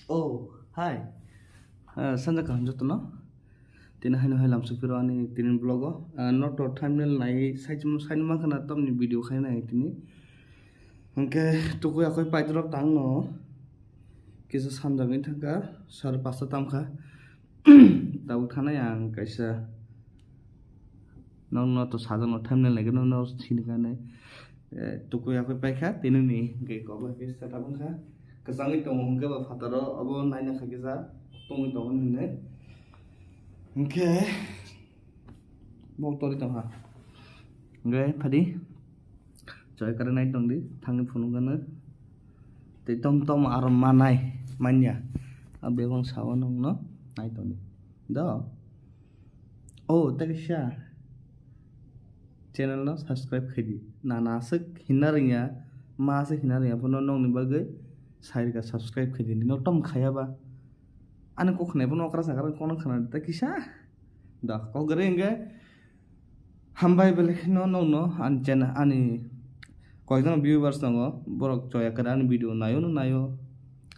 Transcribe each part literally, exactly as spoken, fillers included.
Oh, hi. Ah, sanja kaham jotono. Tini haino hai lamsok phiro ani tini vlog o. Ah, noto thumbnail nai sai chimo sai mankha na tamni video khai nai tini. Hwnkhe tukui akoi paidrop tangno kisa sanjagwi thangkha sar pasta tamkha. Tabuk thanai ang kaisa nokno to sajakno thumbnail naikhe nokno sini kanai. Eh, tukui akoi paikha, tinini hwnkhe kokbai khe setup wngkha. Kwchangwi tongo hwnkhe bo phataro obo naina kha kisa tongwi tongo hinwi. Hwnkhe bo tori tongkha. Hwnkhe phadi choi kare nai tongdi, thangwi phunukgano. Tei tom tom aro manai manya. A bebang sao nokno nai tongdi. Do. Oh, tei kaisa channel no subscribe khaidi. Nana aswk hinna rwngya, ma aswk hinna rwngya, bono nokni bagwi sai rwkha, subscribe khaidi. Nok tom khaya ba. Ani kok khwnai bono okra sakra kono khwnadi tei kisa. Da, kok gari hwnkhe hambai belai kheno nokno ani channel, ani koyekjon viewers tongo, borok choya kare ani video nayo no nayo,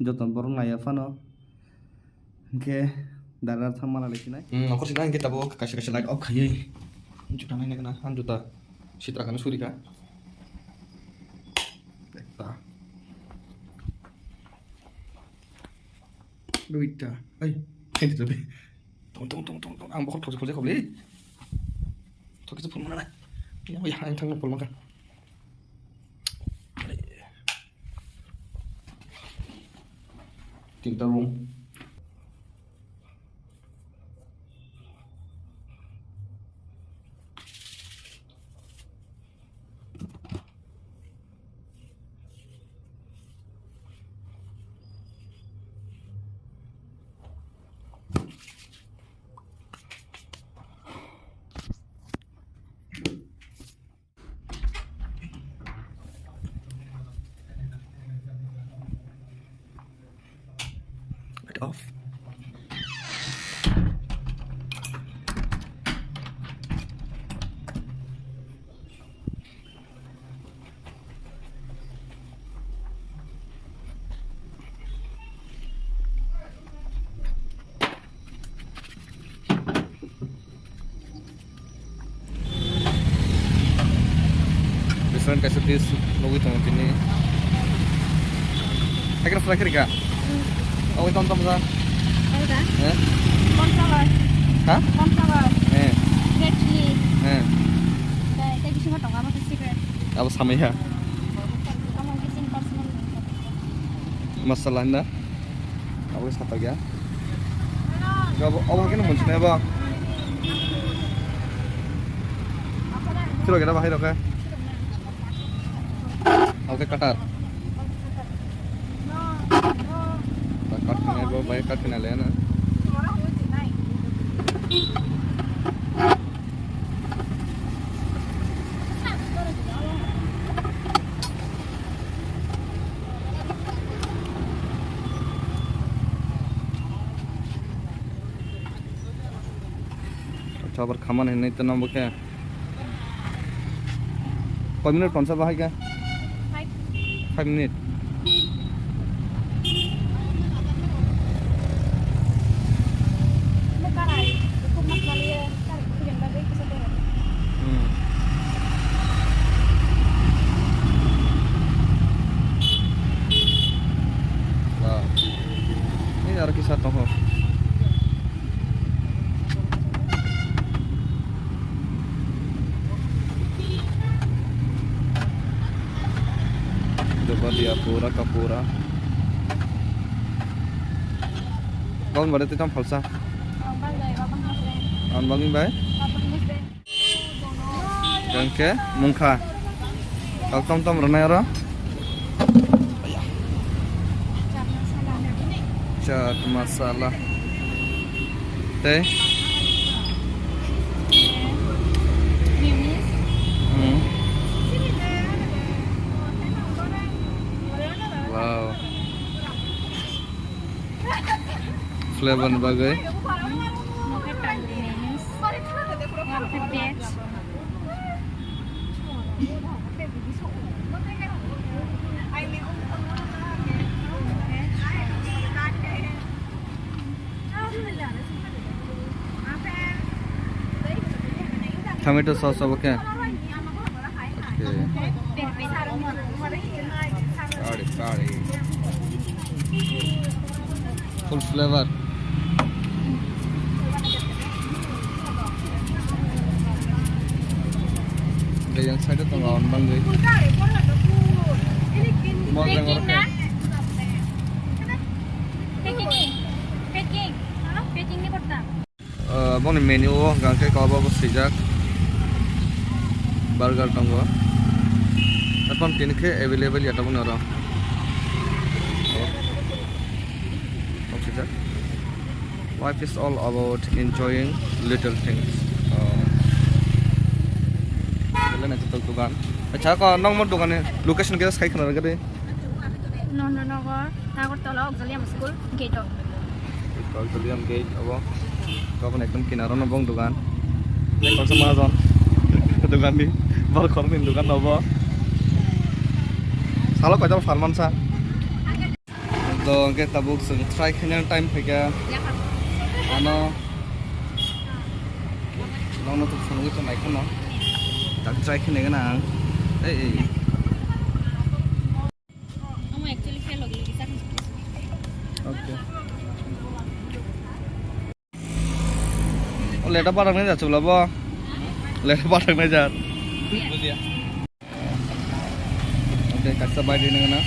joto borok naiya phano. Hwnkhe dara thangma lai sinai. Hmm, nokor sinai hwnkhe tabuk kaisa kaisa light off khaiwi juta naina gana, ang juta sitra kana suri kha. Ekta. Duita. Ai, khen tito be. Tong, tong, tong, tong, tong. Ang bokhol khobje, khobje, khobje. Thok kisa phone mana nai. Ya, ya, ang thangna phone mangkha. Tinta room. Light off. Restaurant kaisa dish nugwi tongo tini. Haikhe fry khe rikha. Obo tom tom sa. Obo da? Eh? Corn flour. Ha? Corn flour. Eh. Red chilli. Eh. Tei, tei bisingo tongo abo khe secret. Abo samaiha. Amo khe chini personal. Masala hinda. Abo khe satok ya. Abo, abo khe no monsi nai bo. Siro khe bahai rokhe. Abo khe katar. Bai kat khinai bo, bai kat khinai le na. Acha, abar khaman hinwi tei nang bo khe. Koi minute tonsa bahai khe? Five. Five minute. Hmm. Wow. Ini aro kisa tongo. Joba dia pura kapura. Kaun bare twi tam phalsa. Ang bagwi bai. Hwnkhe mungkha. Kal tom tom rwnai oro. Chaat masala. Tei? Hmm. Wow. Flavor ni bagwi. Tomato sauce obo khe? Okay. Sorry, sorry. Full flavor. Yang side tongo on bangwi. Packing na? Packing ni? Packing? Packing ni korta? Ah, boni menu o hwnkha khe kok bo swijak. Burger tongo. Apam tini khe available ya tabuk noro. Oh. Kok swijak. Life is all about enjoying little things. Oh. Bele na chitok dukan. Acha ko nong mo dukan ni location kisa sai khna gade. Nondonogor, Nagartala, Okjaliam school, gate o. Okjaliam gate abo. Gabon ekdom kinaro no bong dugan. Ekdom sama jon. Dugan ni, bor khoroknwi dugan no bo. Salo koital farman sa. Do hwnkhe tabuk chwng try khaina time phaikha. Ano. Nono to phunugwi tongnai kheno. Tak try khaina gana ang. Ei, ei. Omo actually fail logi logi chakha. Okay. O leta pathak nai jat chwla bo. Leta pathak nai jat. Bujiya. Okay, kaisa bai di nang na.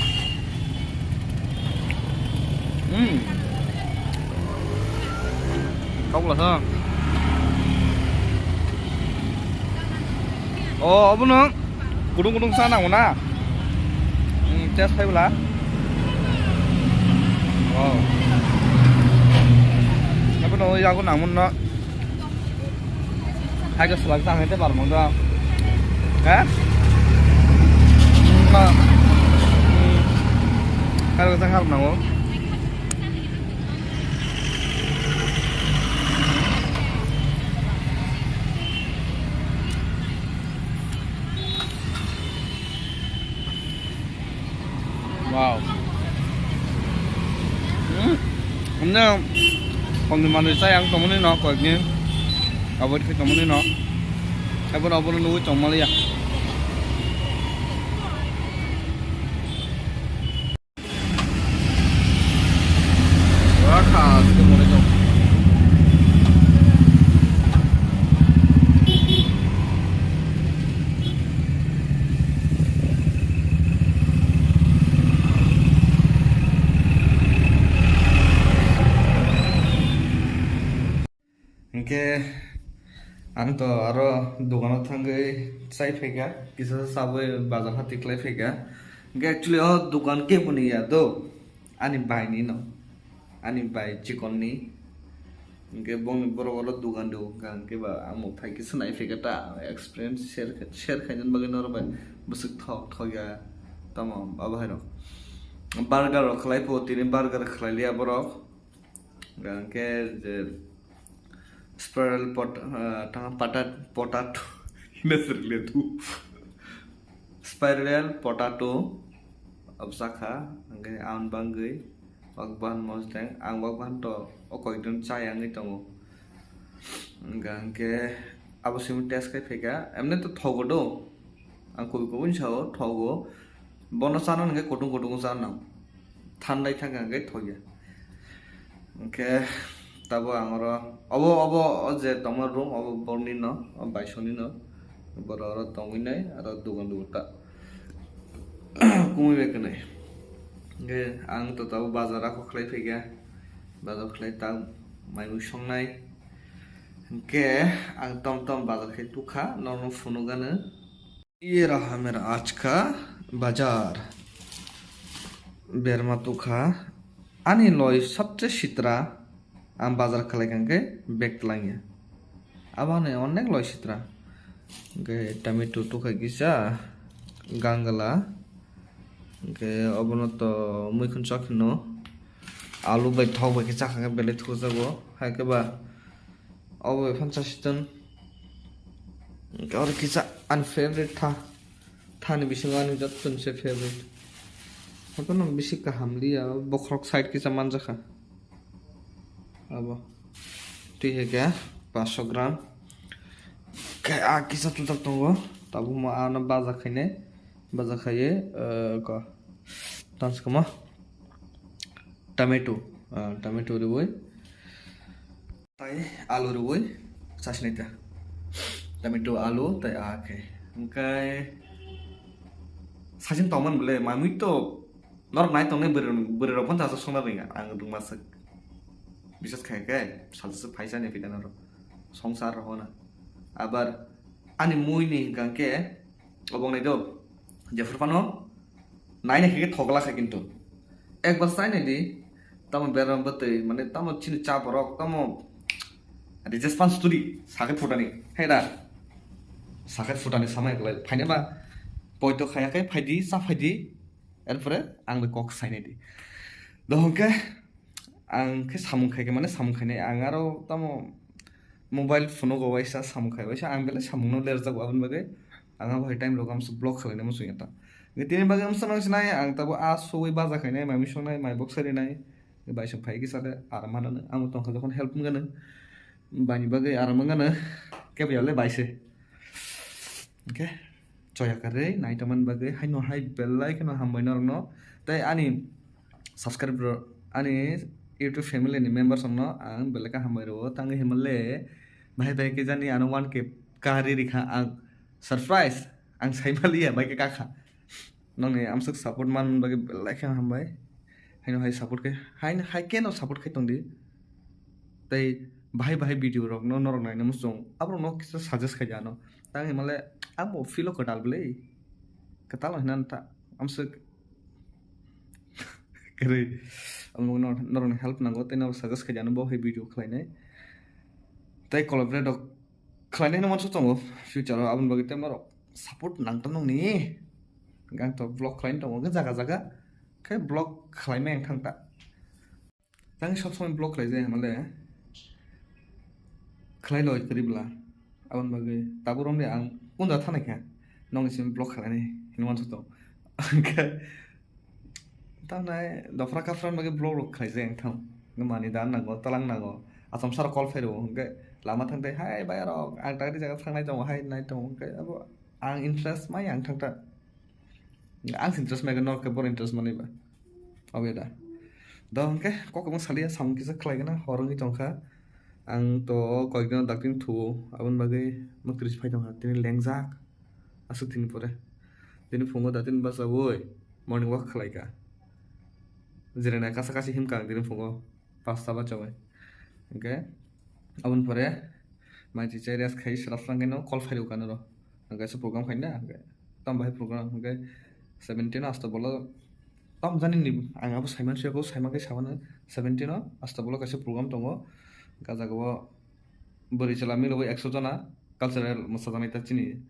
Hmm. Kok la sa. Oh, abono. Kudung kudung sa nango na. Hmm, test khai bwla. Wow. Abono yago nangmano. Hai ko selak sa hete bar mong da. Ha? Hai ko sa har nango. Wow. Hmm. Amne, kongni manwi chai ang tongmani no, koyekni. Avoid khai tongmani no. Abo, abono nugwi tongmaliya. Hinkhe ang to aro dogano thangwi chai phaikha, kisa chabwi bazar hati khlai phaikha. Hinkhe actually o dogan keboni ya do, ani bai ni no, ani bai chikon ni. Hinkhe bongni borok oro dogan do wngkha, hinkhe ba ang bo phai kisa nai phaikha ta experience share, share khaina bagwi norok bai bwswk thok thok ya tamo abo hai rok. Burger rok khlai pho tini burger khlai liya borok. Hingke je spiral pot, ah, tang patat, potato, hino sirle tu. Spiral potato, absakha, hingke ang bangwi, wak bahan mosdeng, ang wak bahan to, o koikdon chai angwi tongo. Hingke abo simi test khai phaikha, emne to thogo do, ang kubui kubui sao thogo, bono chana hingke kutung kutung chana. Thandai thangkha hingke thokya. Hingke tabo ang oro obo, obo o je tongma room obo borni no, o baisoni no. Boro oro tongwi nai, aro dogan dugo ta. Kumui bai kwnai. Hingke ang to tabo bazar ako khlai phaikha. Bazar khlai ta mai mui songnai. Hingke ang tom tom bazar khe tukha, norno phunukgano. Ye raha mera aaj ka bazaar. Berma tukha. Ani loi sabse sitra. Ang bazar khlai kha hingke bag twlangya. Abo ani onek loi sitra. Hingke tomato tukha kisa. Gangala. Hingke obono to muikhun chok hino. Alu bai thok bai khe chakha khe belai thujago. Hai khe ba. Obo bai phan chasiton. Oro kisa ani favorite tha. Thani bisingo ani jottoni se favorite. Hotono bisi kaham liya, bokhorok side kisa manjakha. Abo. Twi hai khe paanch sho gram. Khe a kisa chujak tongo, tabukma ano baja khainai, baja khaiye, eh, ko, tans kamo, tomato, ah, tomato riwi, tai alu riwi, chasnai ta, tomato, alu, tai a khe, hwnkhe sachin tongmani bwle, mamui to norok nai tongnai bwrwi, bwrwi rok phano chajak songna ringa, ang rwngmaswk, bisas khai khe, sajak phaisa ni pita norok, songsar rok hona, abar ani mui ni hwnkha khe, Obo wngnai do, jephru phano naina khe thogla kha kintu. Ekbar chai nai di, tamo beram bwtwi, mane tamo chini cha borok, tamo rijest pan studi, sakhe phutani, hai da? Sakhe phutani samai kwlai, phaina ba poito khaya khe phai di, cha phai di, erpore ang bai kok sai nai di. Dohon khe ang khe samung khai khe, mane samung khainai, ang aro tamo mobile phone o waisa samung khai waisa, ang belai samung no lerjak aboni bagwi ang abo hai time rok amsa block khlaina muchung ya ta. Tini bagwi amsa nang sinai ang tabo a sugwi baja khainai, mai misong nai, mai bok sari nai, bai song phai kisa le aram mano, amo tong kha jokhon help wngano, bani bagwi aram wngano, kebo ya le bai se. Okay. Choya kwrwi nai tongmani bagwi haino hai belai kheno hambai norokno. Tei ani subscribe rok, ani YouTube family ni members rokno ang belai khe hambai rwo. Tangwi himale bahai bai khe jani ano one K kari rikha ang surprise, ang sai maliya bai khe kakha. Nokni amsuk support man bagwi belai khe hambai. Haino hai support khe, haino hai keno support khai tongdi. Tei bahai bahai video rokno norok naina muchung, aborokno kisa suggest khai di ano. Tang himale abo feel o kwtal bwle. Kwtal hinani ta amsuk kwrwi. Amo no-, norokni help nango, tei norok suggest khai di ano bo hai video khlainai. Tei collaborate rok khlainai no mansa tongo future o, aboni bagwi tei norok support nang tong nokni. Gang to vlog khlaina tongo jaga jaga. Khe vlog khlaimai ang thang ta. Tang sob somoi vlog khlai jai hwnle khlai loi kwrwi bwla. Aboni bagwi tabuk romni ang kunda thanai kha nokni simi vlog khlainai hinwi uansuk tong. Hwnkhe tamnai dophra kaphra bagwi vlog rok khlai jai ang thang. Mani dan nango, talang nango. Achomsa rok call phai rwo hwnkhe lama thang tei, "Hai bai rok, ang tang ri jaga thangnai tongo, hai nai tongo," hwnkhe abo ang interest mai ang thang ta. Ang se interest mai khe norok khe boro interest manwi ba. Obo da. Do hwnkhe kok kwbang saliya samung kisa khlai gana hor wngwi tongkha. Ang to koyekdino daktin thuo, aboni bagwi mwktwi phai tongkha. Tini lengjak. Aswk tini pore. Tini phungo daktin bachaui morning walk khlaika. Jirenai kasa kasi himkha ang tini phungo. Pasta bachaui. Hwnkhe aboni pore mai chichai rest khai srasrang khe no call phai rwkha noro. Hwnkhe se program khaina hwnkhe. Tamo bahai program hwnkhe seventeen o Astabolo, tamo jani ni ang abo saiman suyako, saima khe samano seventeen o Astabolo kaisa program tongo. Gajagao bwrwi chwla milogwi ekso jona cultural mwsajaknai ta chini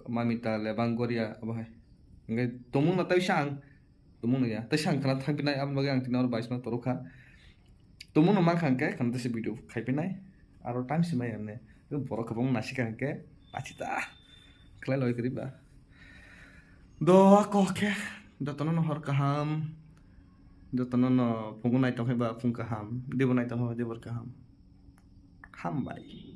Mamita, Lebang, Goria abo hai. Hwnkhe tongmung na tei sa ang, tongmung ya tei sa ang khna thangpinai, aboni bagwi ang tini oro baisma torokha. Tongmung no mankha hwnkhe khna tei se video khaipinai. Aro time se maya hwnkhe borok kwbangma nasika hwnkhe achita khlai loi kwrwi ba. Do kok khe jotono no hor kaham, jotono no phungo naitong khe ba phung kaham, dibo naitong khe ba dibor kaham. Hambai.